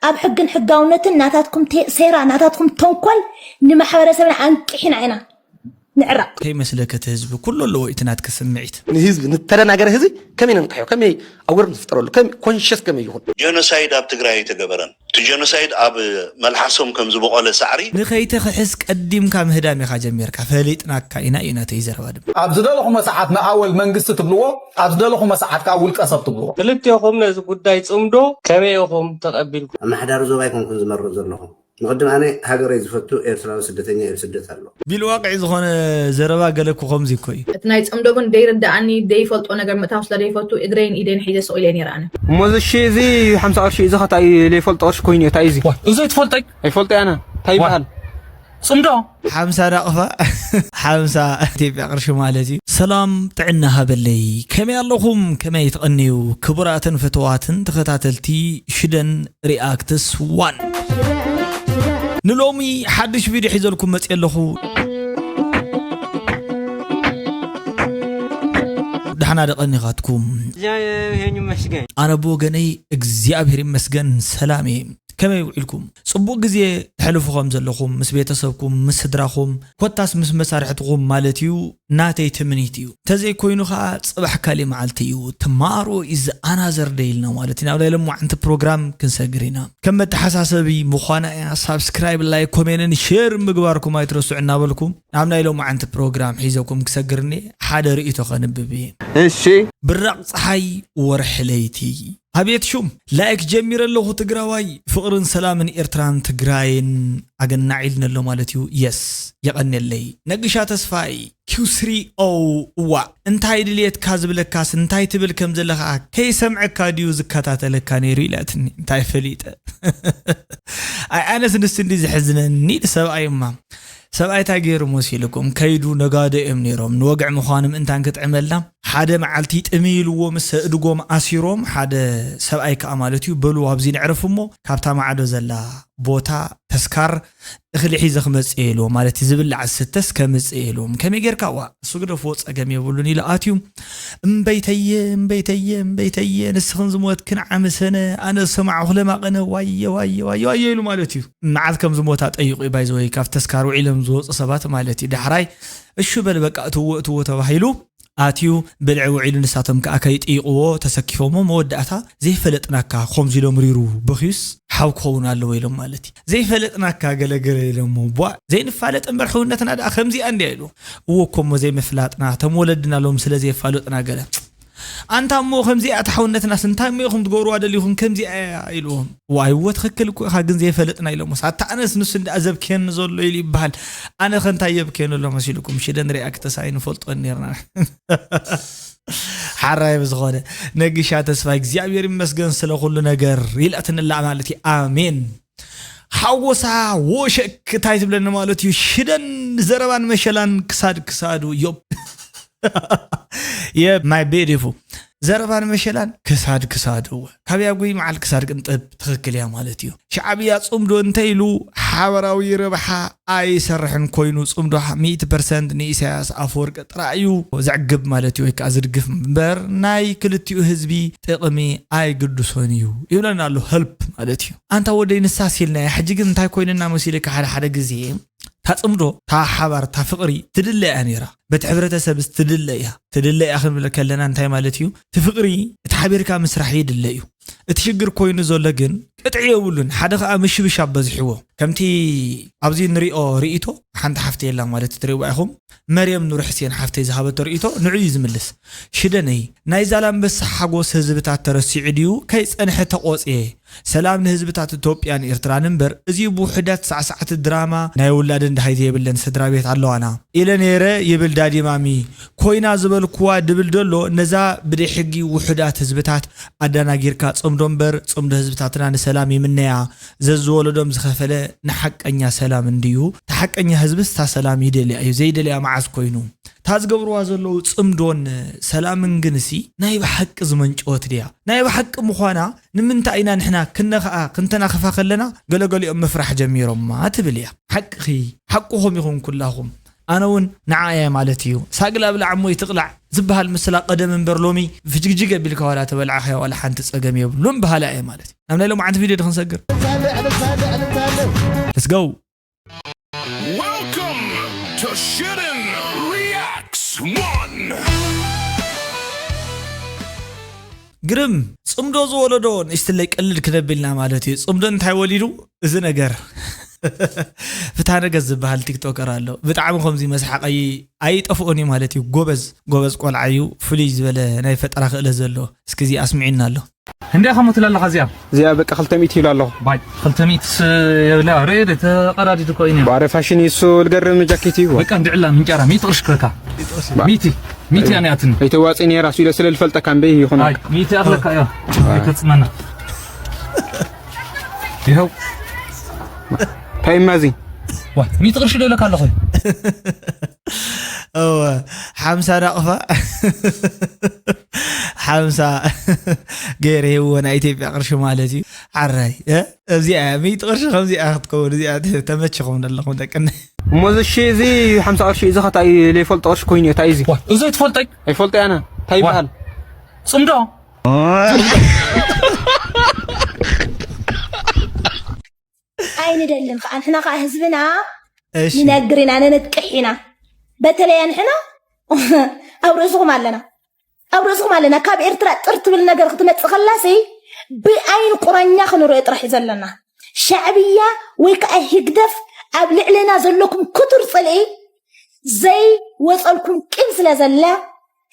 ኣብ ሕግን ሕጋውነትን ናታትኩም ሴራ፣ ናታትኩም ተንኮል ንማሕበረሰብና ኣንቂሕና ኢና ንዕረቕ። ከይመስለከ እቲ ህዝቢ ኩሉ ኣለዎ እቲ ናትኪ ስምዒት። ንህዝቢ ንተደናገረ ህዝቢ ከመይ ነንቅሕዮ፣ ከመይ ኣወር ንፍጠረሉ፣ ኮንሽስ ከመይ ይኹን። ጀኖሳይድ ኣብ ትግራይ ኣይተገበረን። እቲ ጀኖሳይድ ኣብ መልሓሶም ከም ዝበቖለ ሳዕሪ። ንኸይትኽሕስ ቀዲምካ ምህዳም ኢኻ ጀሚርካ። ፈሊጥናካ ኢና እዩ ናተይ ዘረባ ድማ። ኣብ ዝደለኹሞ ሰዓት ንኣወል መንግስቲ ትብልዎ፣ ኣብ ዝደለኹሞ ሰዓት ከዓ ውልቀ ሰብ ትብልዎ። ክልቴኹም ነዚ ጉዳይ ፅምዶ ከመይ ኢኹም ተቐቢልኩም? ኣመሓዳሪ ዞባ ኣይኮንኩን ዝመርቕ ዘለኹ። ንቕድም ኣነ ሃገረይ ዝፈቱ ኤርትራዊ ስደተኛ ኣብ ስደት ኣሎ። ቢልዋቅዒ ዝኾነ ዘረባ ገለ እኮ ከምዚ እኮ እዩ። እቲ ናይ ፅምዶ ግን ደይርዳኣኒ ደይፈልጦ ነገር ምእታው ስለ ደይፈቱ እግረይን ኢደይን ሒዘ ስቕ ኢለ ነይረ ኣነ። እሞ እዚ ሺ እዚ ሓምሳ ቅርሺ እዚ ኸታ ለይፈልጦ ቅርሺ ኮይኑ እዩ። እንታይ እዩ እዚ? እዚ ትፈልጠይ? ኣይፈልጠ ኣነ። እንታይ ይበሃል? ፅምዶ ሓምሳ ናቕፋ ሓምሳ ኢትዮጵያ ቅርሺ ማለት እዩ። ሰላም ጥዕና ሃበለይ፣ ከመይ ኣለኹም? ከመይ ትቐንዩ? ክቡራትን ፍትዋትን ተኸታተልቲ ሽደን ሪኣክትስ ዋን፣ ንሎሚ ሓድሽ ቪድዮ ሒዘልኩም መፅእ ኣለኹ። ደሓና ደቐኒኻትኩም? ኣነ ብወገነይ እግዚኣብሔር ይመስገን ሰላም እየ። ከመይ ውዒልኩም? ጽቡቕ ግዜ ተሕልፉ ከም ዘለኹም፣ ምስ ቤተሰብኩም፣ ምስ ስድራኹም፣ ኮታስ ምስ መሳርሕትኹም ማለት እዩ፣ ናተይ ትምኒት እዩ። እንተዘይኮይኑ ኸኣ ጽባሕ ካሊእ መዓልቲ እዩ። Tomorrow is another day ኢልና ማለት ኢና። ኣብ ናይ ሎማዓንቲ ፕሮግራም ክንሰግር ኢና። ከም መተሓሳሰቢ ምዃና እያ። ሳብስክራይብ፣ ላይክ፣ ኮሜንን ሼር ምግባርኩም ኣይትረስዑ እናበልኩ፣ ኣብ ናይ ሎማዓንቲ ፕሮግራም ሒዘኩም ክሰግርኒ ሓደ ርእይቶ ከንብብ እየ። እሺ። ብራቕ ጸሓይ ወርሒ ለይቲ። ኣቤት ሹም ላይክ ጀሚረ ኣለኹ ትግራዋይ። ፍቕርን ሰላምን ኤርትራን ትግራይን ኣገናዕ ኢልኒ ኣሎ ማለት እዩ። የስ የቐንየለይ። ነግሻ ተስፋይ ኪው ስሪ ኦ። እዋእ እንታይ ድልየትካ ዝብለካስ እንታይ ትብል ከም ዘለኻ ከይሰምዐካ ድዩ ዝከታተለካ ነይሩ ኢላትኒ። እንታይ ፈሊጠ። ኣይ ኣነስ ንሱ እንዲ ዘሕዝነኒ ሰብኣይ እማ ሰብኣይ እንታይ ገይሩ መሲልኩም ከይዱ ነጋዶ እዮም ነይሮም ንወግዒ ምዃኑ ምእንታን ክጥዕመልና ሓደ መዓልቲ ጥምይ ኢልዎ ምስ ኣእድጎም ኣሲሮም ሓደ ሰብኣይ ከዓ ማለት እዩ በሉ ኣብዚ ነዕርፍ እሞ ካብታ ማዕዶ ዘላ ቦታ ተስካር እኽሊ ሒዘ ክመፅእ ኢልዎ ማለት እዩ ዝብላዕ ዝስተስ ከምፅእ ኢልዎም ከመይ ጌርካ ዋ እሱ ግደፍዎ ፀገም የብሉን ኢሉ ኣትዩ እምበይተየ እምበይተየ እምበይተየ ንስኽን ዝሞትክን ዓመሰነ ኣነ ዝሰማዕኹ ለማቐነ ዋየ ዋየ ዋየ ዋየ ኢሉ ማለት እዩ መዓዝ ከም ዝሞታ ጠይቑ እዩ ባይዘወይ ካብ ተስካር ውዒሎም ዝወፁ ሰባት ማለት እዩ ዳሕራይ እሹ በል በቃ እትዎ እትዎ ተባሂሉ ኣትዩ ብልዒ ውዒሉ ንሳቶም ከዓ ከይጥይቕዎ ተሰኪፎሞ መወዳእታ ዘይፈለጥናካ ከምዚ ኢሎም ሪሩ በኽዩስ ሓው ክኸውን ኣለዎ ኢሎም ማለት እዩ ዘይፈለጥናካ ገለገለ ኢሎሞ ቧ ዘይንፋለጥ እምበር ሕውነትና ደኣ ከምዚኣ እንድያ ኢሉ እዎ እኮ እሞ ዘይምፍላጥና እቶም ወለድና ሎም ስለ ዘየፋለጡና ገለ ኣንታ እሞ ከምዚኣ እታ ሕውነትናስ እንታይ እሞ ኢኹም ትገብርዋ ደሊኹም ከምዚኣ እያ ኢልዎም ዋይ እዎ ትኽክል እኮ ኢኻ ግን ዘይፈለጥና ኢሎሞስ ኣታ ኣነስ ንሱ እንዳ ዘብክየኒ ዘሎ ኢሉ ይበሃል ኣነ ከ እንታይ የብክየኒ ኣሎ መሲልኩም ሽደን ሪኣክተስ ኣይንፈልጦን ኔርና ሓራይ ብዝኾነ ነግሻ ተስፋ እግዚኣብሔር ይመስገን ስለ ኩሉ ነገር ይልእትንላ ማለት እዩ ኣሜን ሓጎሳ ወሸክ እንታይ ትብለኒ ማለት እዩ ሽደን ዘረባን መሸላን ክሳድ ክሳዱ ዮብ የ my beautiful ዘረባን መሸላን ክሳድ ክሳዱ ካብ ያጉይ መዓል ክሳድ ቅንጥብ ትኽክል እያ ማለት እዩ ሻዕብያ ፅምዶ እንተ ኢሉ ሓበራዊ ረብሓ ኣይሰርሕን ኮይኑ ፅምዶ ሚእቲ ፐርሰንት ንኢሳያስ ኣፈወርቂ ጥራይ እዩ ዘዕግብ ማለት እዩ ወይ ከዓ ዝድግፍ እምበር ናይ ክልቲኡ ህዝቢ ጥቕሚ ኣይግድሶን እዩ ይብለና ኣሎ help ማለት እዩ ኣንታ ወደይ ንሳስ ኢልናያ ሕጂ ግን እንታይ ኮይንና መሲልካ ሓደ ሓደ ግዜ እታ ፅምዶ እታ ሓባር እታ ፍቕሪ ትድለ እያ ነይራ በቲ ሕብረተሰብስ ትድለ እያ ትድለ እያ ክንብል ከለና እንታይ ማለት እዩ እቲ ፍቕሪ እቲ ሓቢርካ ምስራሕ ይድለ እዩ እቲ ሽግር ኮይኑ ዘሎ ግን ቅጥዒ የብሉን ሓደ ከዓ ምሽብሻብ በዝሕዎ ከምቲ ኣብዚ ንሪኦ ርእይቶ ሓንቲ ሓፍቲ የላ ማለት ትሪእዋ ኢኹም መርየም ኑር ሕሴን ሓፍተይ ዝሃበቶ ርእይቶ ንዑ እዩ ዝምልስ ሽደነይ ናይ ዛላምበሳ ሓጎስ ህዝብታት ተረሲዑ ድዩ ከይፀንሐ ተቆፅየ ሰላም ንህዝብታት ኢትዮጵያን ኤርትራን እምበር እዚ ብውሕዳት ሳዕሳዕቲ ድራማ ናይ ውላድን ደሃይ ዘይብለን ስድራ ቤት ኣለዋና ኢለ ነይረ ይብል ዳዲ ማሚ ኮይና ዝበልኩዋ ድብል ደሎ ነዛ ብደይ ሕጊ ውሑዳት ህዝብታት ኣዳናጊርካ ጽምዶ እምበር ጽምዶ ህዝብታትና ንሰላም ይምነያ ዘዝወለዶም ዝኸፈለ ንሓቀኛ ሰላም እንድዩ ተሓቀኛ ህዝብስ እታ ሰላም ይደልያ እዩ ዘይደልያ መዓስ ኮይኑ እታ ዝገብርዋ ዘለዉ ጽምዶን ሰላምን ግንሲ ናይ ብሓቂ ዝመንጨወት ድያ ናይ ብሓቂ ምዃና ንምንታይ ኢና ንሕና ክነኸኣ ክንተናኸፋ ከለና ገለገሊኦም ምፍራሕ ጀሚሮማ ትብል እያ ሓቅኺ ሓቅኹም ኢኹም ኩላኹም ኣነ እውን ንዓ እየ ማለት እዩ። ሳግላ ብላዕ እሞ ይትቕላዕ ዝበሃል ምስላ ቀደም እምበር ሎሚ ፍጅግጅግ ኣቢልካ ዋላ ተበላዕኻዮ ዋላ ሓንቲ ጸገም የብሉን በሃላ እየ ማለት እዩ። ናብ ናይ ሎማዓንቲ ቪድዮ ዶ ክንሰግር? Let's go! Welcome to Shitten Reacts one! ግርም ጽምዶ ዝወለዶ ንእሽትለይ ቀልድ ክነብልና ማለት እዩ። ጽምዶ እንታይ ወሊዱ እዚ ነገር? ፍትሃ ነገስ ዝበሃል ቲክቶከር ኣሎ። ብጣዕሚ ከምዚ መስሓቐይ ኣይጠፍኦን እዩ ማለት እዩ። ጎበዝ ጎበዝ ቆልዓ እዩ። ፍሉይ ዝበለ ናይ ፈጠራ ክእለት ዘሎ። እስኪ እዚ ኣስምዒና ኣሎ። እንዴ ከሙ ትላለኻ እዚኣ? እዚኣ በቃ ክልተ ሚእቲ ኢሉ ኣለኹ። ባይ ክልተ ሚእቲ ስ የብላ ሬድ ተቐዳዲዱ እኮ እዩ። ባረ ፋሽን እዩ እሱ። ልገርም ጃኬት እዩ። በቃ እንድዕላ ምንጫራ ሚእቲ ቅርሽ ክረካ። ሚእቲ ሚእቲ ኣነ ኣትን። ኣይተዋጽእ ነይራ እሱ ኢለ ስለ ልፈልጠካ እምበይ ይኹን። ኣይ ሚእቲ ኣኽለካ እዮ። ኣይተጽመና። ይኸው። እንታይ እማ እዚ? ዋ ሚእቲ ቅርሺ ዶ ኢለካ ኣለኹ? እወ ሓምሳ ናቕፋ ሓምሳ ገይረ ሂብዎ ናይ ኢትዮጵያ ቅርሺ ማለት እዩ። ሓራይ እ? እዚኣ እያ ሚእቲ ቅርሺ ከምዚኣ ክትከውን እዚኣ ተ- ተመችኹም ዘለኹም ደቅና። እሞ እዚ ሺ እዚ ሓምሳ ቅርሺ እዚ ኸታ ዘይፈልጦ ቅርሺ ኮይኑ እዩ። እንታይ እዩ እዚ? ዋ እዚ ትፈልጠይ? ኣይፈልጦ ያና እንታይ ዋ ይበሃል? ጽምዶ ኣይንደልን ከዓ ንሕና ከዓ ህዝብና እሺ ንነግር ኢና ነነጥቅሕ ኢና። በተለይ ንሕና ኣብ ርእስኹም ኣለና ኣብ ርእስኹም ኣለና። ካብ ኤርትራ ጥር ትብል ነገር ክትመጽእ ከላሲ ብኣይን ቁራኛ ክንርኢ ጥራሕ እዩ ዘለና። ሻዕብያ ወይ ከዓ ህግደፍ ኣብ ልዕሌና ዘለኩም ክቱር ጽልኢ ዘይወጸልኩም ቂም ስለ ዘለ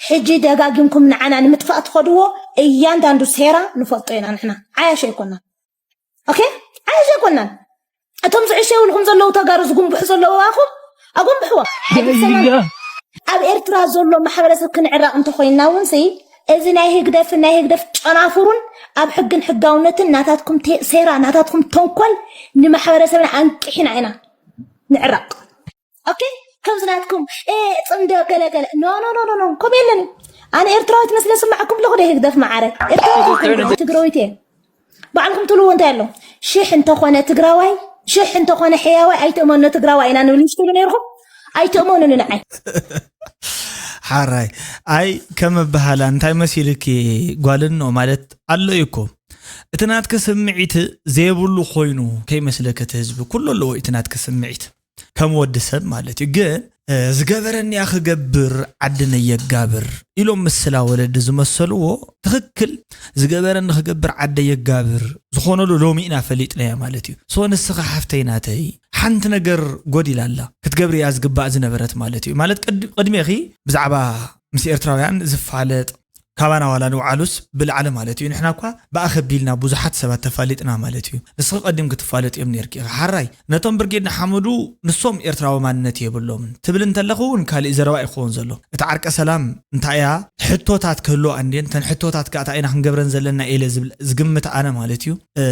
ሕጂ ደጋጊምኩም ንዓና ንምጥፋእ ትኸድዎ እያንዳንዱ ሴራ ንፈልጦ ኢና ንሕና። ዓያሸ ኣይኮና ኦኬ ዓያሸ ኣይኮናን። እቶም ዝዕሸ ይብልኩም ዘለዉ ተጋሩ ዝጉንብሑ ዘለዉ ኣኹም ኣጉንብሕዎም። ኣይትሰማን። ኣብ ኤርትራ ዘሎ ማሕበረሰብ ክንዕረቕ እንተኮይንና እውን ሲ እዚ ናይ ህግደፍን ናይ ህግደፍ ጨናፍሩን ኣብ ሕግን ሕጋውነትን ናታትኩም ቴ- ሴራ ናታትኩም ተንኮል ንማሕበረሰብና ኣንቂሕና ኢና ንዕረቕ። ኦኬ ከምዚ ናትኩም እ፣ ጽምዶ ገለገለ ኖ ኖ ኖ ኖ ኖ ከምኡ የለን። ኣነ ኤርትራዊት መስለ ስማዕኩም ኣለኹ ደ ህግደፍ መዓረ ኤርትራዊት ኣይኮንኩን፣ ትግራዊት እየ። ባዕልኩም ትብልዎ እንታይ ኣሎ ሽሕ እንተኾነ ትግራዋይ ሽሕ እንተኾነ ሕያዋይ ኣይትእመኖ ትግራዋይ ኢና ንብል ምሽ ትብሉ ነይርኩም። ኣይትእመኑኒ ንዓይ። ሓራይ ኣይ ከም ኣበሃላ እንታይ መሲልኪ ጓልኖ ማለት ኣሎ እዩ እኮ እቲ ናትኪ ስምዒት ዘይብሉ ኮይኑ ከይመስለኪ እቲ ህዝቢ ኩሉ ኣለዎ እቲ ናትኪ ስምዒት ከም ወዲ ሰብ ማለት እዩ ግን እ፣ ዝገበረኒ እያ ክገብር ዓድነይ የጋብር ኢሎም ምስላ ወለዲ ዝመሰልዎ ትኽክል ዝገበረኒ ክገብር ዓደይ የጋብር ዝኾነሉ ሎሚ ኢና ፈሊጥናዮ ማለት እዩ ሶ ንስኻ ሓፍተይ ናተይ ሓንቲ ነገር ጎዲላ ኣላ ክትገብርያ ዝግባእ ዝነበረት ማለት እዩ ማለት ቅድ- ቅድሜኺ ብዛዕባ ምስ ኤርትራውያን ዝፋለጥ ካባና ዋላ ንውዓሉስ ብላዕሊ ማለት እዩ ንሕና እኳ ብኣ ከቢልና ብዙሓት ሰባት ተፋሊጥና ማለት እዩ ንስኺ ቀዲም ክትፋለጥ እዮም ነርኪ ኢኻ ሓራይ ነቶም ብርጌድ ንሓመዱ ንሶም ኤርትራዊ ማንነት የብሎምን ትብል እንተለኹ እውን ካሊእ ዘረባ ይኸውን ዘሎ እቲ ዓርቀ ሰላም እንታይ እያ ሕቶታት ክህልዋ እንድየን ተን ሕቶታት ከዓ እንታይ ኢና ክንገብረን ዘለና ኢለ ዝብል ዝግምት ኣነ ማለት እዩ እ፣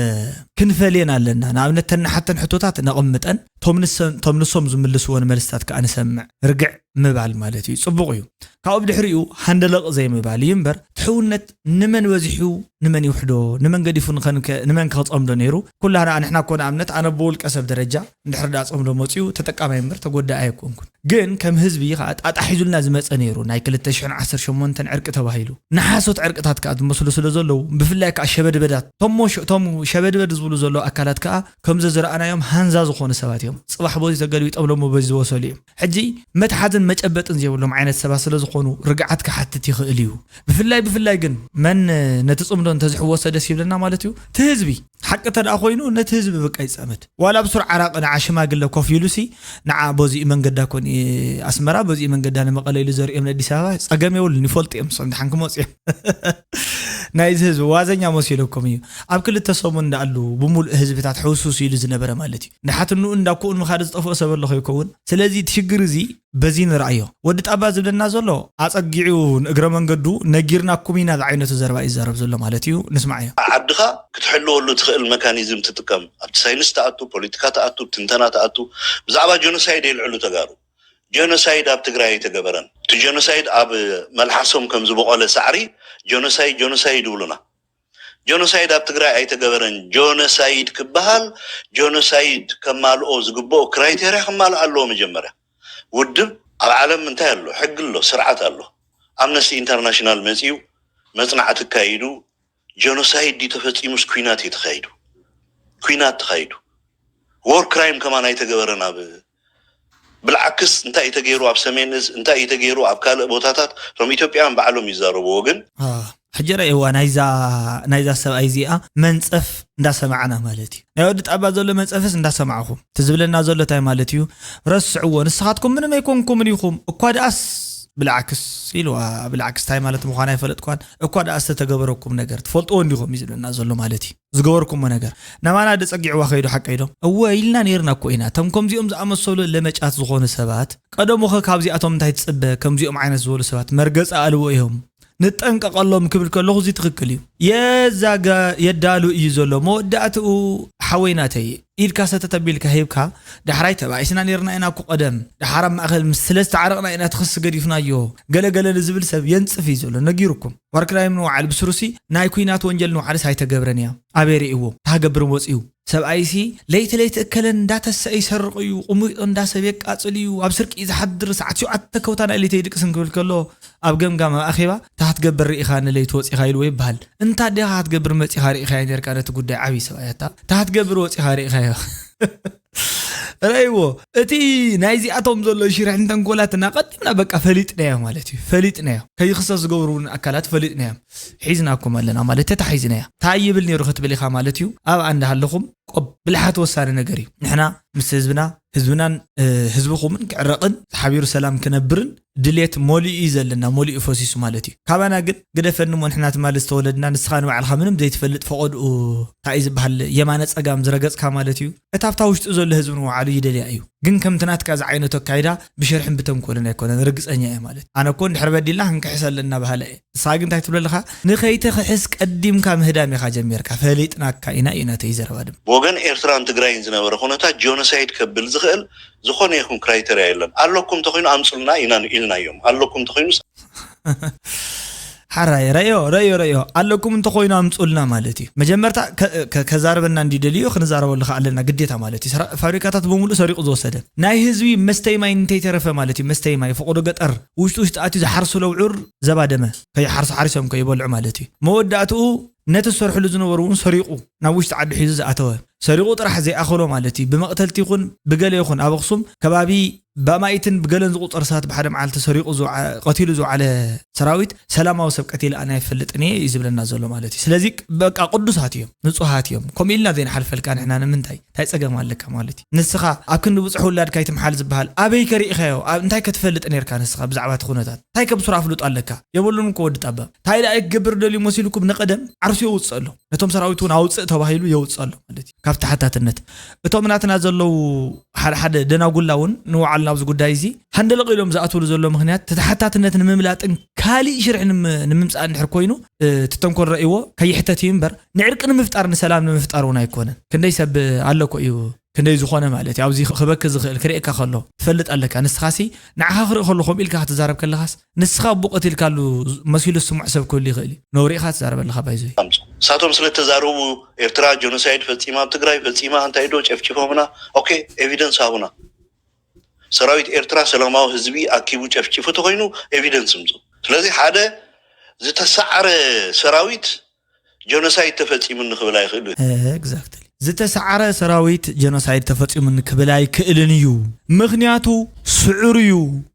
ክንፈልየን ኣለና ንኣብነት ተናሓተን ሕቶታት ነቕምጠን ቶም ንሰ- ቶም ንሶም ዝምልስዎ ንመልስታት ከዓ ንሰምዕ ርግዕ ምባል ማለት እዩ ጽቡቕ እዩ ካብኡ ብድሕሪኡ ሃንደለቕ ዘይምባል እዩ እምበር ትሕውነት ንመን በዚሑ ንመን ይውሕዶ ንመን ገዲፉ ንኸንከ ንመን ከኽጸምዶ ነይሩ ኩላና ንሕና እኮ ንኣብነት ኣነ ብውልቀ ሰብ ደረጃ እንድሕር ዳ ጸምዶ መጺኡ ተጠቃማይ እምበር ተጎዳእ ኣይኮንኩን ግን ከም ህዝቢ ከዓ ጣጣ ሒዙልና ዝመጸ ነይሩ ናይ ክልተ ሽሕን ዓሰርተ ሸሞንተን ዕርቂ ተባሂሉ ንሓሶት ዕርቅታት ከዓ ዝመስሉ ስለ ዘለዉ ብፍላይ ከዓ ሸበድበዳት ቶም ሸበድበድ ዝብሉ ዘለዉ ኣካላት ከዓ ከምዚ ዝረኣናዮም ሃንዛ ዝኾኑ ሰባት እዮም ጽባሕ በዚ ተገልቢጦም ሎሞ በዚ ዝወሰሉ እዮም ሕጂ መትሓዝን መጨበጥን ዘይብሎም ዓይነት ሰባት ስለ ዝኾኑ ርግዓት ክሓትት ይኽእል እዩ ብፍላይ ብፍላይ ግን መን ነቲ ጽምዶ እንተዝሕወሶ ደስ ይብለና ማለት እዩ እቲ ህዝቢ ሓቂ እንተ ደኣ ኮይኑ ነቲ ህዝቢ በቃ ይጸመድ ዋላ ብሱር ዓራቂ ንዓ ሽማግለ ኮፍ ኢሉሲ ንዓ በዚኡ መንገዳ ኮን ኣስመራ በዚኡ መንገዳ ንመቐለ ኢሉ ዘርእዮም ንኣዲስ ኣበባ ጸገም የብሉን ይፈልጡ እዮም ንሶም ድሓን ክመፁ እዮም ናይዚ ህዝቢ ዋዘኛ መሲለኩም እዩ ኣብ ክልተ ሰሙን እንዳኣሉ ብምሉእ ህዝብታት ሕውስውስ ኢሉ ዝነበረ ማለት እዩ ንሓትንኡ እንዳኩኡን ምኻድ ዝጠፍኦ ሰብ ኣለኹ ይከውን ስለዚ እቲ ሽግር እዚ በዚ ንርኣዮ ወዲ ጣባ ዝብለና ዘሎ ኣፀጊዑ ንእግረ መንገዱ ነጊርናኩም ኢና ዝዓይነቱ ዘረባ እዩ ዝዛረብ ዘሎ ማለት እዩ ንስማዓዮ ዓድኻ ክትሕልወሉ ትኽእል መካኒዝም ትጥቀም ኣብቲ ሳይንስ ትኣቱ ፖለቲካ ትኣቱ ትንተና ትኣቱ ብዛዕባ ጀኖሳይድ የልዕሉ ተጋሩ ጀኖሳይድ ኣብ ትግራይ ኣይተገበረን እቲ ጀኖሳይድ ኣብ መልሓሶም ከም ዝበቖለ ሳዕሪ ጀኖሳይድ ጀኖሳይድ ይብሉና ጆኖሳይድ ኣብ ትግራይ ኣይተገበረን። ጆኖሳይድ ክበሃል ጆኖሳይድ ከማልኦ ዝግበኦ ክራይቴርያ ክማልእ ኣለዎ መጀመርያ። ውድብ ኣብ ዓለም እንታይ ኣሎ? ሕጊ ኣሎ፣ ስርዓት ኣሎ። ኣምነስቲ ኢንተርናሽናል መፂኡ መፅናዕቲ ኣካይዱ፣ ጀኖሳይድ ድዩ ተፈፂሙስ ኩናት እዩ ተኻይዱ? ኩናት ተኻይዱ። ዎር ክራይም ከማን ኣይተገበረን። ኣብ ብልዓክስ እንታይ እዩ ተገይሩ ኣብ ሰሜን እዝ፣ እንታይ እዩ ተገይሩ ኣብ ካልእ ቦታታት፣ እቶም ኢትዮጵያውያን ባዕሎም ይዛረብዎ። ግን ሕጂ ረእዋ ናይዛ ናይዛ ሰብኣይ እዚኣ መንፀፍ እንዳሰማዕና ማለት እዩ። ናይ ወዲ ጣባ ዘሎ መንፀፍስ እንዳሰማዕኹም፣ እቲ ዝብለና ዘሎ እንታይ ማለት እዩ? ረስዕዎ፣ ንስኻትኩም ምንም ኣይኮንኩምን ኢኹም። እኳ ደኣስ ብልዓክስ ኢልዋ። ብልዓክስ እንታይ ማለት ምዃን ኣይፈለጥኳን። እኳ ደኣስ ዝተገበረኩም ነገር ትፈልጥዎ እንዲኹም እዩ ዝብለና ዘሎ ማለት እዩ። ዝገበርኩሞ ነገር ናባና ደጸጊዕዋ ከይዱ ሓቀይ ዶ? እወ ኢልና ነይርና እኮ ኢና። እቶም ከምዚኦም ዝኣመሰሉ ለመጫት ዝኾኑ ሰባት ቀደሙኸ ካብዚኣቶም እንታይ ትጽበ? ከምዚኦም ዓይነት ዝበሉ ሰባት መርገጺ ኣልቦ እዮም። ንጠንቀቐሎም ክብል ከለኹ እዚ ትኽክል እዩ። የዛጋ የዳሉ እዩ ዘሎ። መወዳእትኡ ሓወይ ናተይ ኢድካ ሰተት ኣቢልካ ሂብካ ዳሕራይ ተባኢስና ነይርና ኢና እኮ ቀደም። ደሓር ኣብ ማእኸል ምስ ስለ ዝተዓረቕና ኢና እቲ ክሲ ገዲፍናዮ። ገለ ገለ ንዝብል ሰብ የንጽፍ እዩ ዘሎ ነጊሩኩም። ዋር ክራይም ንውዓል ብስሩሲ ናይ ኩናት ወንጀል ንውዓልስ ኣይተገብረን እያ። ኣበይ ርእይዎ? ታሃገብር ወፂኡ ሰብኣይሲ ለይቲ ለይቲ እከለን እንዳተሰአ ይሰርቕ እዩ። ቁሚጦ እንዳሰብ የቃፅል እዩ። ኣብ ስርቂ እዩ ዝሓድር። ሰዓት ሸውዓተ ከውታ ናይ ለይቲ ይድቅስን ክብል ከሎ ኣብ ገምጋም ኣብ ኣኼባ ታሃትገብር ርኢኻ ንለይቲ ወፂኻ ኢልዎ ይበሃል። እንታ ዲኻ ክትገብር መፂኻ ርኢኻዮ ነርካ ነቲ ጉዳይ ዓብዪ ሰብኣይ ኣታ ታሃትገብር ወፂኻ ርኢኻዮ ረይዎ እቲ ናይዚኣቶም ዘሎ ሽርሕን ተንኮላትና ቀዲምና በቃ ፈሊጥናዮ ማለት እዩ። ፈሊጥናዮ ከይኽሰስ ዝገብሩ እውን ኣካላት ፈሊጥናዮም ሒዝናኩም ኣለና ማለት ተታሒዝናያ። እንታይ ይብል ነይሩ ክትብል ኢኻ ማለት እዩ። ኣብኣ እንዳሃለኹም ቆብ ብልሓት ወሳኒ ነገር እዩ። ንሕና ምስ ህዝብና ህዝብናን ህዝብኹምን ክዕረቕን ሓቢሩ ሰላም ክነብርን ድሌት መሊኡ እዩ ዘለና፣ መሊኡ ፈሲሱ ማለት እዩ። ካባና ግን ግደፈኒ እሞ ንሕና ትማሊ ዝተወለድና ንስኻ ንባዕልኻ ምንም ዘይትፈልጥ ፈቐድኡ እንታይ እዩ ዝበሃል የማነ ጸጋም ዝረገጽካ ማለት እዩ። እታ ኣብታ ውሽጡ ዘሎ ህዝቢ ንባዕሉ ይደልያ እዩ። ግን ከምቲ ናትካ ዝዓይነቱ ኣካይዳ ብሸርሕን ብተንኮልን ኣይኮነን ርግጸኛ እየ ማለት ኣነ እኮ እንድሕር በዲልና ክንክሕሰ ኣለና በሃለ እየ። ንስኻ ግን እንታይ ትብለልኻ ንኸይትኽሕስ ቀዲምካ ምህዳም ኢኻ ጀሚርካ ፈሊጥናካ ኢና እዩ ናተይ ዘረባ ድማ። ብወገን ኤርትራን ትግራይን ዝነበረ ኩነታት ጆኖሳይድ ከብል ዝኽእል ዝኾነ ይኹን ክራይተርያ የለን። ኣለኩም እንተኾይኑ ኣምፁልና ኢና ኢልናዮም። ኣለኩም እንተኾይኑ ሓራይ ረዮ ረዮ ረዮ ኣለኩም እንተኮይኑ ኣምፁልና ማለት እዩ። መጀመርታ ከዛረበና እንዲደልዩ ክንዛረበሉ ከ ኣለና ግዴታ ማለት እዩ። ፋብሪካታት በሙሉ ሰሪቁ ዝወሰደ ናይ ህዝቢ መስተይ ማይ እንተይተረፈ ማለት እዩ። መስተይ ማይ ፈቆዶ ገጠር ውሽጢ ውሽጢ ኣትዩ ዝሓርሱ ለውዑር ዘባደመ ከይሓርሱ ሓሪሶም ከይበልዑ ማለት እዩ። መወዳእትኡ ነቲ ዝሰርሕሉ ዝነበሩ እውን ሰሪቁ ናብ ውሽጢ ዓዲ ሒዙ ዝኣተወ ሰሪቁ ጥራሕ ዘይኣኸሎ ማለት እዩ። ብመቕተልቲ ይኹን ብገለ ይኹን ኣብ ኣኽሱም ከባቢ ብኣማኢትን ብገለን ዝቑጸር ሰባት ብሓደ መዓልቲ ሰሪቑ ዝውዓ- ቀቲሉ ዝውዓለ ሰራዊት ሰላማዊ ሰብ ቀቲለ ኣነ ኣይፈልጥን እየ እዩ ዝብለና ዘሎ ማለት እዩ። ስለዚ በቃ ቅዱሳት እዮም፣ ንጹሃት እዮም። ከምኡ ኢልና ዘይንሓልፈልካ ንሕና ንምንታይ እንታይ ጸገም ኣለካ ማለት እዩ። ንስኻ ኣብ ክንዲ ብጹሕ ውላድካ ይትምሓል ዝበሃል ኣበይ ከሪእኻዮ? ኣብ እንታይ ከትፈልጥ ነርካ ንስኻ ብዛዕባ እቲ ኩነታት እንታይ ከብሱር ኣፍልጦ ኣለካ? የብሉን እኮ ወዲ ጠባብ እንታይ ደኣ ክገብር ደልዩ መሲልኩም ንቐደም ዓርሱ የውጽእ ኣሎ። ነቶም ሰራዊት እውን ኣውፅእ ተባሂሉ የውፅእ ኣሎ ማለት እዩ። ካብ ተሓታትነት እቶም ናትና ዘለዉ ሓደ ሓደ ደናጉላ እውን ንውዓል ናብዚ ጉዳይ እዚ ሃንደለቕ ኢሎም ዝኣትውሉ ዘሎ ምክንያት ተተሓታትነት ንምምላጥን ካሊእ ሽርሒ ንምምፃእ እንድሕር ኮይኑ እቲ ተንኮል ረእይዎ ከይሕተት እዩ እምበር ንዕርቂ ንምፍጣር ንሰላም ንምፍጣር እውን ኣይኮነን። ክንደይ ሰብ ኣለኮ እዩ ክንደይ ዝኾነ ማለት እዩ ኣብዚ ክበኪ ዝኽእል ክርእየካ ከሎ ትፈልጥ ኣለካ። ንስኻሲ ንዓኻ ክርኢ ከሎ ከምኡ ኢልካ ክትዛረብ ከለኻስ ንስኻ ኣቦ ቀቲልካሉ መሲሉ ዝስምዖ ሰብ ክህሉ ይኽእል እዩ። ነውሪ ኢኻ ትዛረብ ኣለኻ ባይዘይ። ኣምፁ። ንሳቶም ስለ እተዛረቡ ኤርትራ ጀኖሳይድ ፈፂማ፣ ኣብ ትግራይ ፈፂማ፣ እንታይ ዶ ጨፍጭፎምና፣ ኦኬ ኤቪደንስ ሃቡና። ሰራዊት ኤርትራ ሰላማዊ ህዝቢ ኣኪቡ ጨፍጭፉ ተኮይኑ ኤቪደንስ ምፁ። ስለዚ ሓደ ዝተሰዓረ ሰራዊት ጀኖሳይድ ተፈፂሙኒ ክብል ኣይኽእሉ። ኤግዛክትሊ ዝተሰዓረ ሰራዊት ጀኖሳይድ ተፈፂሙኒ ክብል ኣይክእልን እዩ። ምክንያቱ ስዑር እዩ።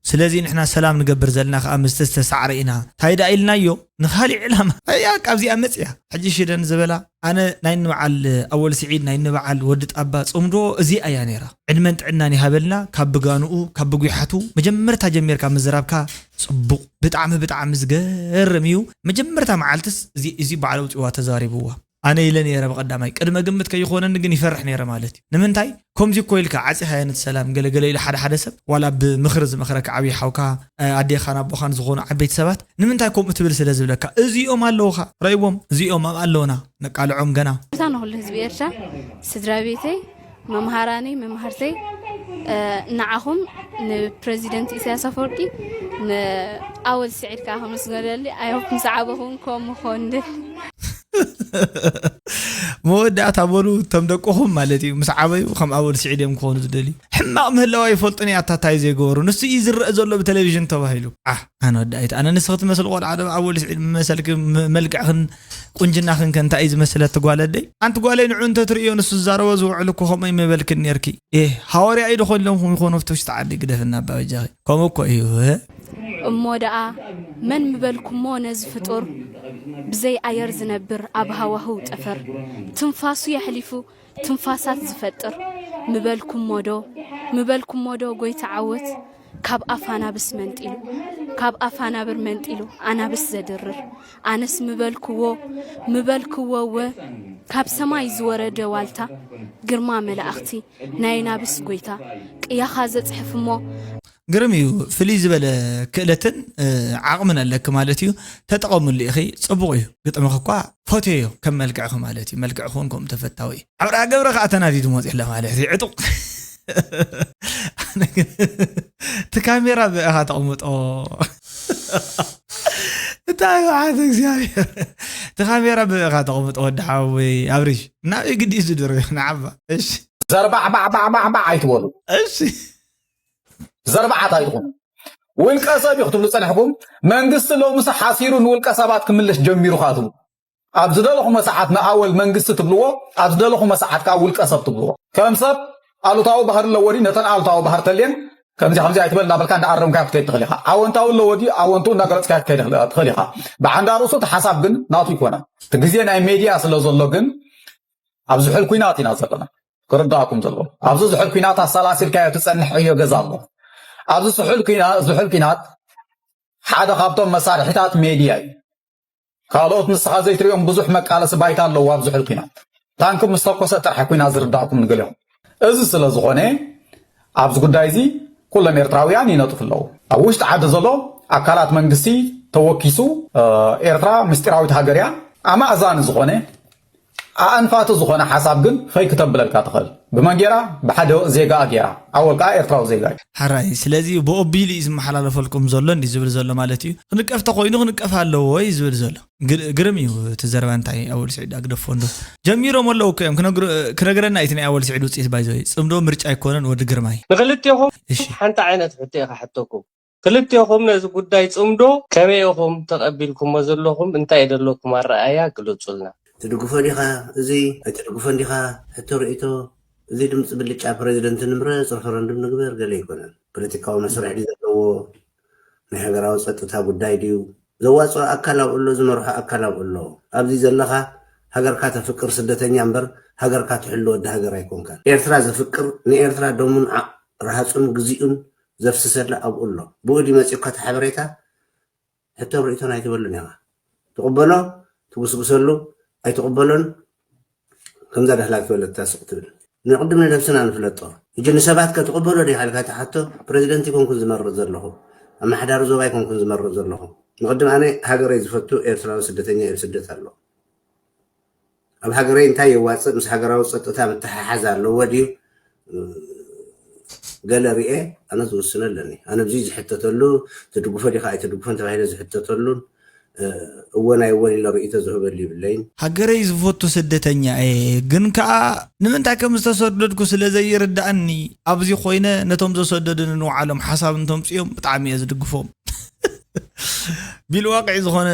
ስለዚ ንሕና ሰላም ንገብር ዘለና ከዓ ምስቲ ዝተሰዓረ ኢና። እንታይ ደኣ ኢልናዮ ንካሊእ ዕላማ እያ ካብዚኣ መፅያ። ሕጂ ሽደን ዝበላ ኣነ ናይ ንበዓል ኣወል ስዒድ ናይ ንበዓል ወዲ ጣባ ፅምዶ እዚኣ እያ ነይራ። ዕድመን ጥዕናን ይሃበልና። ካብ ብጋንኡ ካብ ብጒሓቱ መጀመርታ ጀሚርካ ምዝራብካ ፅቡቕ ብጣዕሚ ብጣዕሚ ዝገርም እዩ። መጀመርታ መዓልትስ እዚ በዓል ኣውፅዋ ተዛሪብዋ ኣነ ኢለ ነይረ ብቐዳማይ ቅድመ ግምት ከይኾነኒ ግን ይፈርሕ ነይረ ማለት እዩ። ንምንታይ ከምዚ እኮ ኢልካ ዓፂኻዮ ነቲ ሰላም ገለገለ ኢሉ ሓደ ሓደ ሰብ ዋላ ብምኽሪ ዝመኽረካ ዓብዪ ሓውካ ኣዴኻን ኣቦኻን ዝኾኑ ዓበይቲ ሰባት ንምንታይ ከምኡ ትብል ስለ ዝብለካ እዚኦም ኣለውኻ ረእዎም እዚኦም ኣብ ኣለውና ነቃልዖም ገና። ሰላምታ ንኹሉ ህዝቢ ኤርትራ፣ ስድራ ቤተይ፣ መምሃራነይ፣ መምሃርተይ፣ ንዓኹም ንፕረዚደንት ኢሳያስ ኣፈወርቂ ንኣወል ስዒድ ከዓ ከመስግነሉ ኣይ ሆፕ ምስ ዓበኹም ከም ምኾን ድል መወዳእታ በሉ እቶም ደቅኹም ማለት እዩ ምስ ዓበዩ ከም ኣወል ስዒድ እዮም ክኾኑ ዝደልዩ። ሕማቕ ምህላዋ ይፈልጡን እያ ኣታ ታይ ዘይገበሩ ንሱ እዩ ዝረአ ዘሎ ብቴሌቪዥን ተባሂሉ። ዓሕ ኣነ ወዳኢት ኣነ ንስኺ ትመስል ቆልዓ ዶ ኣወል ስዒድ መሰልኪ ም- መልክዕኽን ቁንጅናኽን ከ እንታይ እዩ ዝመስል ኣቲ ጓል ኣደይ? ኣንቲ ጓለይ ንዑ እንተትርእዮ ንሱ ዝዛረቦ ዝውዕል እኮ ከምኡ ይመበልክን ነርኪ። ኤህ ሃዋርያ እዩ ደኾን ኢሎም ይኾኑ ኣብቲ ውሽጢ ዓዲ ግደፍና ኣባ በጃኺ። ከምኡ እኮ እዩ። እሞ ደኣ መን ምበልኩሞ ነዚ ፍጡር ብዘይ ኣየር ዝነብር ኣብ ሃዋህው ጠፈር ትንፋሱ የሕሊፉ ትንፋሳት ዝፈጥር ምበልኩሞ ዶ ምበልኩሞ ዶ ጎይታ ዓወት ካብ ኣፍ ኣናብስ መንጢሉ ካብ ኣፍ ኣናብር መንጢሉ ኣናብስ ዘድርር ኣነስ ምበልኩዎ ምበልኩዎ ወ ካብ ሰማይ ዝወረደ ዋልታ ግርማ መላእኽቲ ናይ ኣናብስ ጎይታ ቅያኻ ዘጽሕፍ እሞ ግርም እዩ ፍልይ ዝበለ ክእለትን ዓቕምን ኣለኪ ማለት እዩ። ተጠቐምሉ ኢኺ ጽቡቕ እዩ። ግጥምኺ እኳ ፈትየዮ ከም መልክዕኺ ማለት እዩ። መልክዕኺ እውን ከምኡ ተፈታዊ እዩ። ኣብርሃ ገብረ ከዓ ተናዲዱ መፂኡ ኣሎ ማለት እዩ። ዕጡቕ እቲ ካሜራ ብእኻ ተቕምጦ እንታይ ይውሓት እግዚኣብሔር እቲ ካሜራ ብእኻ ተቕምጦ ወዲ ሓወይ ኣብሪሽ ናበይ ግዲ እዩ ዝድሮ ንዓባ እሺ ዘርባዕ ባዕ ባዕ ባዕ ባዕ ኣይትበሉ እሺ ዘርባዓት ኣይትኹኑ ውልቀ ሰብ እዩ ክትብሉ ፀንሕኩም መንግስቲ ሎምስ ሓሲሩ ንውልቀ ሰባት ክምለስ ጀሚሩ ካ ትብሉ ኣብ ዝደለኹመ ሰዓት ንኣወል መንግስቲ ትብልዎ ኣብ ዝደለኹመ ሰዓት ከዓ ውልቀ ሰብ ትብልዎ ከም ሰብ ኣሉታዊ ባህሪ ኣለዎ ድዩ ነተን ኣሉታዊ ባህሪ ተልየን ከምዚ ከምዚ ኣይትበል እናበልካ እንዳኣረምካ ክትከይድ ትኽእል ኢኻ ኣወንታዊ ኣለዎ ድዩ ኣወንቱ እናገለፅካ ክትከይድ ትኽእል ኢኻ ብዓንዳ ርእሱ እቲ ሓሳብ ግን ናቱ ይኮነ እቲ ግዜ ናይ ሜድያ ስለ ዘሎ ግን ኣብ ዝሑል ኩናት ኢና ዘለና ክርዳእኩም ዘለዎ ኣብዚ ዝሑል ኩናት ኣሰላሲልካዮ ትፀንሕ ዕዮ ገዛ ኣሎ ኣብዚ ዝሑል ኩናት ሓደ ካብቶም መሳርሒታት ሜድያ እዩ ካልኦት ንስኻ ዘይትሪኦም ብዙሕ መቃለሲ ባይታ ኣለዎ ኣብ ዝሑል ኩናት ታንክ ምስ ተኮሰ ጥራሕ ኩናት ዝርዳእኩም ንገሊኹም እዚ ስለ ዝኾነ ኣብዚ ጉዳይ እዚ ኩሎም ኤርትራውያን ይነጥፉ ኣለዉ ኣብ ውሽጢ ዓዲ ዘሎ ኣካላት መንግስቲ ተወኪሱ ኤርትራ ምስጢራዊት ሃገር እያ ኣማእዛኒ ዝኾነ ኣእንፋቲ ዝኾነ ሓሳብ ግን ፈይ ክተብለልካ ትኽእል ብመን ጌራ ብሓደ ዜጋኣ ጌራ ኣወል ከዓ ኤርትራዊ ዜጋ እዩ ሓራይ ስለዚ ብኦቢሉ እዩ ዝመሓላለፈልኩም ዘሎ እንዲ ዝብል ዘሎ ማለት እዩ ክንቀፍ ተኮይኑ ክንቀፍ ኣለዎ እዩ ዝብል ዘሎ ግርም እዩ እቲ ዘረባ እንታይ ኣወል ስዒድ ኣግደፎ እንዶ ጀሚሮም ኣለዉ እኮ እዮም ክነግረና እቲ ናይ ኣወል ስዒድ ውፅኢት ባይዘወይ ፅምዶ ምርጫ ኣይኮነን ወዲ ግርማይ ንክልቴኹም ሓንቲ ዓይነት ሕቶ ኢኻ ሕተኩም ክልቴኹም ነዚ ጉዳይ ፅምዶ ከመይ ኢኹም ተቐቢልኩሞ ዘለኹም እንታይ ደለኩም ኣረኣያ ግለፁልና። ትድግፎ ዲኻ እዚ ኣይትድግፎን ዲኻ ሕቶ ርእይቶ እዚ ድምፂ ብልጫ ፕረዚደንት ንምረፅ ረፈረንዱም ንግበር ገለ ኣይኮነን ፖለቲካዊ መስርሕ ድዩ ዘለዎ ናይ ሃገራዊ ፀጥታ ጉዳይ ድዩ ዘዋፅኦ ኣካል ኣብኡ ኣሎ ዝመርሖ ኣካል ኣብኡ ኣሎ ኣብዚ ዘለኻ ሃገርካ ተፍቅር ስደተኛ እምበር ሃገርካ ትሕሉ ወዲ ሃገር ኣይኮንካን ኤርትራ ዘፍቅር ንኤርትራ ደሙን ረሃፁን ግዚኡን ዘፍስሰላ ኣብኡ ኣሎ። ብኡ ድዩ መፂኡካ እቲ ሓበሬታ? ሕቶን ርእይቶን ኣይትበሉን ኢኻ። ትቕበሎ ትጉስጉሰሉ ኣይትቕበሎን ከምዛ ዳህላክ ዝበለታ ስቕ ትብል። ንቕድም ንነብስና ንፍለጦ። ሕጂ ንሰባት ከ ትቕበሎ ዲኻ ኢልካ እቲ ሕቶ ፕረዚደንት ኣይኮንኩን ዝመርጽ ዘለኹ። ኣመሓዳሪ ዞባ ኣይኮንኩን ዝመርጽ ዘለኹ። ንቕድም ኣነ ሃገረይ ዝፈቱ ኤርትራዊ ስደተኛ እየ ኣብ ስደት ኣሎ። ኣብ ሃገረይ እንታይ የዋፅእ ምስ ሃገራዊ ፀጥታ ምትሕሓዝ ኣለዎ ድዩ ገለ ርኤ ኣነ ዝውስኖ ኣለኒ ኣነ ብዙይ ዝሕተተሉ ትድግፎ ዲካ ኣይትድግፎን ተባሂለ ዝሕተተሉን እወ ናይ እወን ኢለ ርእይቶ ዝህበሉ ይብለይን። ሃገረይ ዝፈቱ ስደተኛ እየ ግን ከኣ ንምንታይ ከም ዝተሰደድኩ ስለ ዘይርድኣኒ ኣብዚ ኮይነ ነቶም ዘሰደዱኒ ንባዕሎም ሓሳብ እንተምፅኦም ብጣዕሚ እየ ዝድግፎም። ቢልዋቅዒ ዝኾነ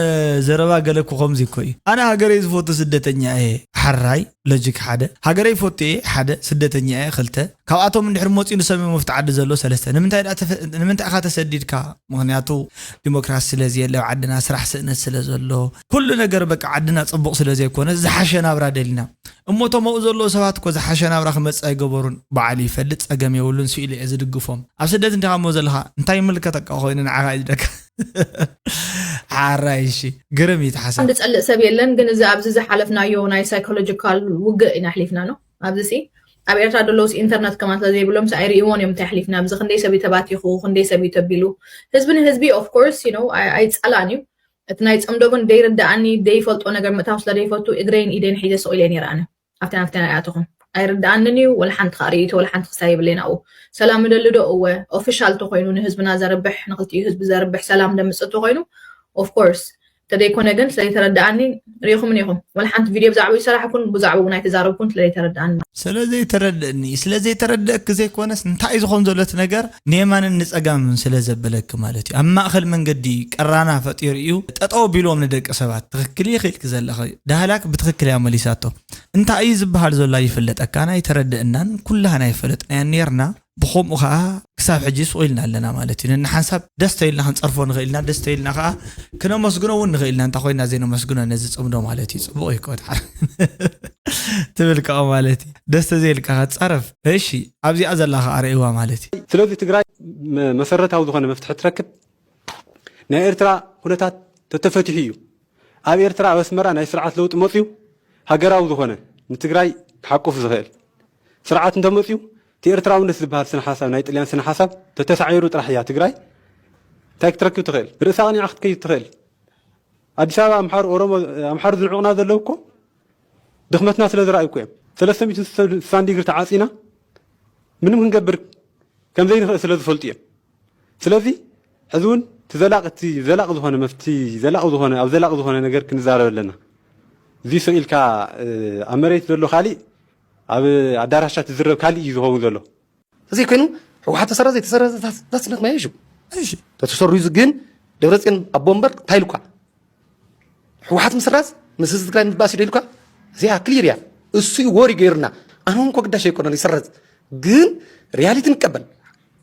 ዘረባ ገለ እኮ ከምዚ እኮ እዩ። ኣነ ሃገረይ ዝፈቱ ስደተኛ እየ። ሓራይ ሎጂክ ሓደ ሃገረይ ፈቱ እየ ሓደ ስደተኛ እየ ክልተ ካብኣቶም እንድሕር መፅኡ ንሰብ መፍቲ ዓዲ ዘሎ ሰለስተ ንምንታይ ደኣ ተፈ- ንምንታይ ኢኻ ተሰዲድካ? ምኽንያቱ ዲሞክራሲ ስለ ዘየለ ኣብ ዓድና ስራሕ ስእነት ስለ ዘሎ ኩሉ ነገር በቃ ዓድና ፅቡቕ ስለ ዘይኮነ ዝሓሸ ናብራ ደሊና እሞ እቶም ኣብኡ ዘለዉ ሰባት እኮ ዝሓሸ ናብራ ክመፅእ ኣይገበሩን። በዓል ይፈልጥ ፀገም የብሉን ስኢሉ እየ ዝድግፎም። ኣብ ስደት እንዲኻ እሞ ዘለኻ እንታይ ይምልከተካ ኮይኑ ንዓኻ እዩ ዝደካ ሓራይ እሺ ግርም እዩ እቲ ሓሳብ። ዝጸልእ ሰብ የለን ግን እዚ ኣብዚ ዝሓለፍናዮ ናይ psychological ውግእ ኢና ኣሕሊፍና ነው ኣብዚ ሲ ኣብ ኤርትራ ደለውስ ኢንተርነት ከማን ስለዘይብሎምስ ኣይርእይዎን እዮም እንታይ ኣሕሊፍና ኣብዚ ክንደይ ሰብ እዩ ተባቲኹ ክንደይ ሰብ እዩ ተቢሉ ህዝቢ ንህዝቢ of course you know ኣይጸላእን እዩ እቲ ናይ ጽምዶ ግን ደይርድኣኒ ደይፈልጦ ነገር ምእታው ስለ ደይፈቱ እግረይን ኢደይን ሒዘ ስቕ ኢለ ነይረ ኣነ ኣብቲ ናብቲ ናይ ኣተኹም ኣይርድኣንን እዩ ወላ ሓንቲ ከዓ ርእይቶ ወላ ሓንቲ ክሳብ የብለይን ኣብኡ ሰላም ምደሊ ዶ እወ ኦፊሻል ተኮይኑ ንህዝብና ዘርብሕ ንክልቲኡ ህዝቢ ዘርብሕ ሰላም ደምፅእ ተኮይኑ of course ስለዘይኮነ ግን ስለዘይተረዳኣኒ ርኢኹምን ኢኹም። ወላ ሓንቲ ቪድዮ ብዛዕባኡ ይሰራሕኩን ብዛዕባኡ እውን ኣይተዛረብኩን ስለዘይተረዳኣኒ። ስለ ዘይተረድእኒ፣ ስለ ዘይተረድእኪ ዘይኮነስ፣ እንታይ እዩ ዝኾን ዘሎ እቲ ነገር? ንየማንን ንጸጋምን ስለ ዘበለኪ ማለት እዩ። ኣብ ማእከል መንገዲ ቀራና ፈጢሩ እዩ ጠጠው ቢልዎም ንደቂ ሰባት። ትኽክል ኢኺ ኢልኪ ዘለኺ። ዳህላክ ብትኽክል እያ መሊሳቶ። እንታይ እዩ ዝበሃል ዘሎ ኣይፍለጠካን ኣይተረድእናን፣ ኩላህና ኣይፈለጥናያን ኔርና። ብኸምኡ ኸዓ ክሳብ ሕጂ ስቕ ኢልና ኣለና ማለት እዩ። ነንሓንሳብ ደስ ተይልና ክንጸርፎ ንኽእል ኢና፣ ደስ ተይልና ኸዓ ክነመስግኖ እውን ንኽእል ኢና። እንታይ ኮይና ዘይነመስግኖ ነዚ ጽምዶ ማለት እዩ። ጽቡቕ እዩ እኮ ድሓር ትብል ከዓ ማለት እዩ። ደስ ተዘይልካ ኸዓ ጸረፍ። እሺ፣ ኣብዚኣ ዘላ ኸዓ ርእይዋ ማለት እዩ። ስለዚ ትግራይ መ- መሰረታዊ ዝኾነ መፍትሒ ትረክብ ናይ ኤርትራ ኩነታት ተተፈቲሑ እዩ። ኣብ ኤርትራ ኣብ ኣስመራ ናይ ስርዓት ለውጢ መፅዩ ሃገራዊ ዝኾነ ንትግራይ ክሓቁፍ ዝኽእል ስርዓት እንተመፅዩ እቲ ኤርትራውነት ዝበሃል ስነ ሓሳብ ናይ ጥልያን ስነ ሓሳብ ተተሳዒሩ ጥራሕ እያ ትግራይ እንታይ ክትረክብ ትኽእል? ርእሳ ቅኒዓ ክትከይድ ትኽእል። ኣዲስ ኣበባ ኣምሓሩ ኦሮሞ ኣምሓሩ ዝንዕቑና ዘለዉ እኮ ድኽመትና ስለ ዝረኣዩ እኮ እዮም። ሰለስተ ሚእትን ስሳን ዲግሪ ተዓፂና ምንም ክንገብር ከም ዘይንኽእል ስለ ዝፈልጡ እዮም። ስለዚ ሕዚ እውን እቲ ዘላቂ እቲ ዘላቂ ዝኾነ መፍቲ ዘላቂ ዝኾነ ኣብ ዘላቂ ዝኾነ ነገር ክንዛረብ ኣለና። እዚ ስቕ ኢልካ ኣብ መሬት ዘሎ ካሊእ ኣብ ኣዳራሻት ዝዝረብ ካሊእ እዩ ዝኸውን ዘሎ። እዚ ኮይኑ ህወሓት ተሰረዘ ዘይተሰረዘ that's not my issue። እሺ ተተሰሪዙ ግን ደብረፅዮን ኣቦ እምበር እንታይ ኢልኳ? ህወሓት ምስራዝ ምስ ህዝቢ ትግራይ ምባስ ዶ ኢልኳ? እዚኣ ክሊር እያ። እሱ እዩ ወሪ ገይሩና። ኣነ እውን ኮ ግዳሽ ኣይኮነን ይስረዝ፣ ግን ሪያሊቲ ንቀበል፣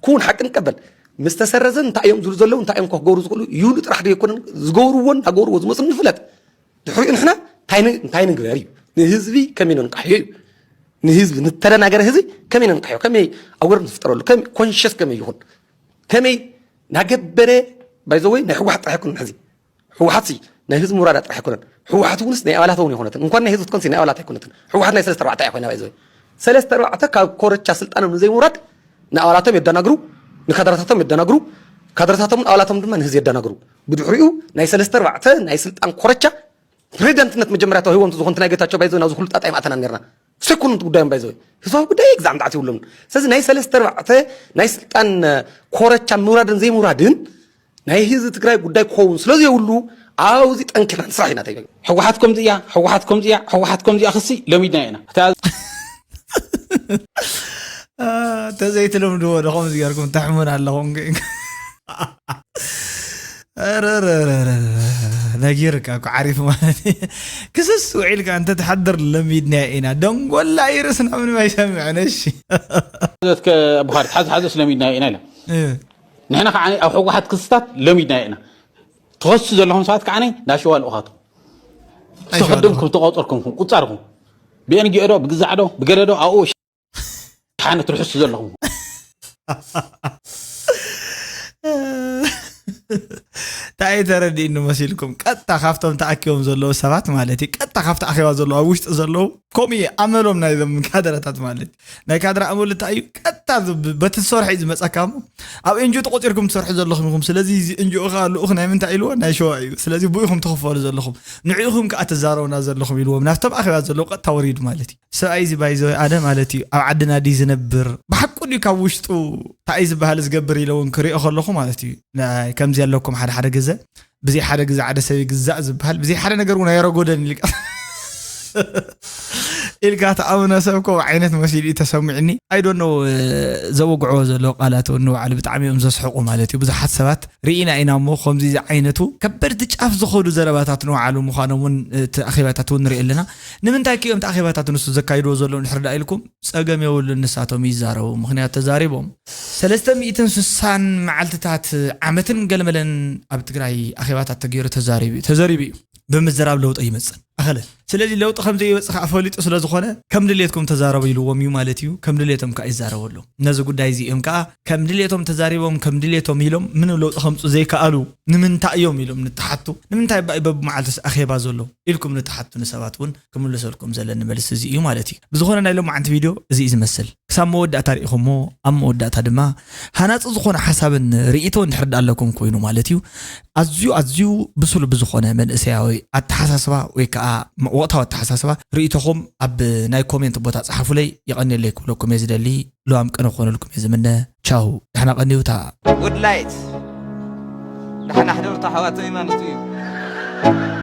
ክውን ሓቂ ንቀበል። ምስ ተሰረዘ እንታይ እዮም ዝብሉ ዘለዉ እንታይ እዮም ኮ ክገብሩ ዝኽእሉ ይብሉ ጥራሕ ዶ ኣይኮነን ዝገብርዎን እናገብርዎ ዝመፁ ንፍለጥ። ድሕሪኡ ንሕና እንታይ ን- እንታይ ንግበር እዩ? ንህዝቢ ከመይ ነንቃሕዮ እዩ? ንህዝቢ ንተደናገረ ህዝቢ ከመይ ነንቃሕዮ? ከመይ ኣወር ንፍጠረሉ? ከመይ ኮንሽስ ከመይ ይኹን? ከመይ ናገበረ ባይዘወይ ናይ ህወሓት ጥራሕ ኣይኮነን ሕዚ ህወሓት ሲ ናይ ህዝቢ ምውራዳ ጥራሕ ኣይኮነን። ህወሓት እውንስ ናይ ኣባላት እውን ኣይኮነትን። እንኳን ናይ ህዝቢ ትኮንሲ ናይ ኣባላት ኣይኮነትን። ህወሓት ናይ ሰለስተ ኣርባዕተ ኣይኮይና ባይዘወይ ሰለስተ ኣርባዕተ ካብ ኮረቻ ስልጣኖም ንዘይምውራድ ንኣባላቶም የዳናግሩ፣ ንካድረታቶም የዳናግሩ፣ ካድረታቶምን ኣባላቶም ድማ ንህዝቢ የዳናግሩ። ብድሕሪኡ ናይ ሰለስተ ኣርባዕተ ናይ ስልጣን ኮረቻ ፕሬዚዳንትነት መጀመርያ ተዋሂቦም ዝኾንቲ ናይ ጌታቸው ባይዘወይ ናብዚ ኩሉ ጣጣ ይማእተና ነርና። ሰኩን ጉዳዮም ባይዘወይ ህዝባዊ ጉዳይ ግዛዕ ምጣዕት ይብሎም። ስለዚ ናይ ሰለስተ ኣርባዕተ ናይ ስልጣን ኮረቻ ምውራድን ዘይምውራድን ናይ ህዝቢ ትግራይ ጉዳይ ክኸውን ስለዘይብሉ ኣብዚ ጠንኪርና ንስራሕ ኢና ተይበ ህወሓት ከምዚ እያ፣ ህወሓት ከምዚ እያ፣ ህወሓት ከምዚ እያ ክሲ ለሚድና ኢና። እታ ተዘይትልምድዎ ዶ ከምዚ ገርኩም ተሕሙን ኣለኹም ነጊርካ እኮ ዓሪፍ ማለት ክስስ ውዒልካ እንተ ትሓድር ለሚድና ኢና ደንጎላ ይርእስና ምንም ኣይሰምዕን እሺ ብኻሪ ሓዝ ሓዘስ ለሚድና ኢና ኢሎም ንሕና ከዓ ኣብ ሕወሓት ክስታት ለሚድና ኢና። ትኸሱ ዘለኹም ሰባት ከዓ ናይ ሸዋ ልኡኻትኩም ዝተኸደምኩም ዝተቆፀርኩም ቁፃርኩም ብኤንጂኦ ዶ ብግዛዕ ዶ ብገለ ዶ ኣብኡ ሓነ ትርሕሱ ዘለኹም እንታይ ተረዲእኒ መሲልኩም ቀጥታ ካብቶም ተኣኪቦም ዘለዉ ሰባት ማለት እዩ ቀጥታ ካብቲ ኣኼባ ዘለዉ ኣብ ውሽጢ ዘለዉ ከምኡ እዩ ኣመሎም ናይዞም ካድረታት ማለት እዩ ናይ ካድረ ኣመሉ እንታይ እዩ ቀጥታ በቲ ዝሰርሐ እዩ ዝመፀካ እሞ ኣብ ኤንጂኦ ተቆፂርኩም ትሰርሑ ዘለኹም ኢኹም ስለዚ እዚ ኤንጂኦ ከዓ ልኡኽ ናይ ምንታይ ኢልዎ ናይ ሸዋ እዩ ስለዚ ብኡ ኢኹም ትኽፈሉ ዘለኹም ንዕኡ ኢኹም ከዓ ትዛረቡና ዘለኹም ኢልዎም ናብቶም ኣኼባ ዘለዉ ቀጥታ ወሪዱ ማለት እዩ ሰብኣይ እዚ ባይዘወይ ኣነ ማለት እዩ ኣብ ዓድና ድዩ ዝነብር ብሓቁ ድዩ ካብ ውሽጡ እንታይ ዝበሃል ዝገብር ኢለ እውን ክሪኦ ከለኹ ማለት እዩ ከምዚ ኣለኩም ሓደ ሓደ ግዘ ብዘይ ሓደ ግዘ ሓደ ሰብ ይግዛእ ዝበሃል ብዘይ ሓደ ነገር እውን ኣይረጎደን ኢልካ ኢልካ ተኣምነ ሰብ ኮ ዓይነት መሲሉ እዩ ተሰሚዕኒ ኣይዶኖ ዘወግዕዎ ዘለዉ ቃላት እውን ንባዕሉ ብጣዕሚ እዮም ዘስሕቁ ማለት እዩ ብዙሓት ሰባት ርኢና ኢና እሞ ከምዚ ዝዓይነቱ ከበድቲ ጫፍ ዝኸዱ ዘረባታት ንባዕሉ ምዃኖም እውን እቲ ኣኼባታት እውን ንርኢ ኣለና ንምንታይ ከ እዮም እቲ ኣኼባታት ንሱ ዘካይድዎ ዘለዉ እንድሕር ደኣ ኢልኩም ጸገም የብሉን ንሳቶም ይዛረቡ ምኽንያት ተዛሪቦም ሰለስተ ሚእትን ስሳን መዓልትታት ዓመትን ገለመለን ኣብ ትግራይ ኣኼባታት ተገይሩ ተዛሪቡ እዩ ተዘሪቡ እዩ ብምዝራብ ለውጢ ይመፅእ ኣኸለ ስለዚ ለውጢ ከም ዘይመፅእ ከዓ ፈሊጡ ስለ ዝኾነ ከም ድሌትኩም ተዛረቡ ኢልዎም እዩ ማለት እዩ ከም ድሌቶም ከዓ ይዛረበሎም ነዚ ጉዳይ እዚ እዮም ከዓ ከም ድሌቶም ተዛሪቦም ከም ድሌቶም ኢሎም ምንም ለውጢ ከምፁ ዘይከኣሉ ንምንታይ እዮም ኢሎም ንተሓቱ ንምንታይ ባይ በብመዓልትስ ኣኼባ ዘሎ ኢልኩም ንተሓቱ ንሰባት እውን ክምልሰልኩም ዘለኒ መልሲ እዚ እዩ ማለት እዩ ብዝኾነ ናይ ሎማዓንቲ ቪድዮ እዚ እዩ ዝመስል ክሳብ መወዳእታ ርኢኹሞ ኣብ መወዳእታ ድማ ሃናፂ ዝኾነ ሓሳብን ርኢቶ እንድሕር ኣለኩም ኮይኑ ማለት እዩ ኣዝዩ ኣዝዩ ብሱል ብዝኾነ መንእሰያዊ ኣተሓሳስባ ወይ ከዓ ወቕታዊ ኣተሓሳስባ ርኢቶኹም ኣብ ናይ ኮሜንት ቦታ ፀሓፉለይ የቐንየለይ ክብለኩም እየ ዝደሊ ልዋም ቅነ ክኾነልኩም እየ ዝምነ ቻው ዳሕና ቀንዩታ Good light ዳሕና ሕደሩ ተሓዋተይ ማለት እዩ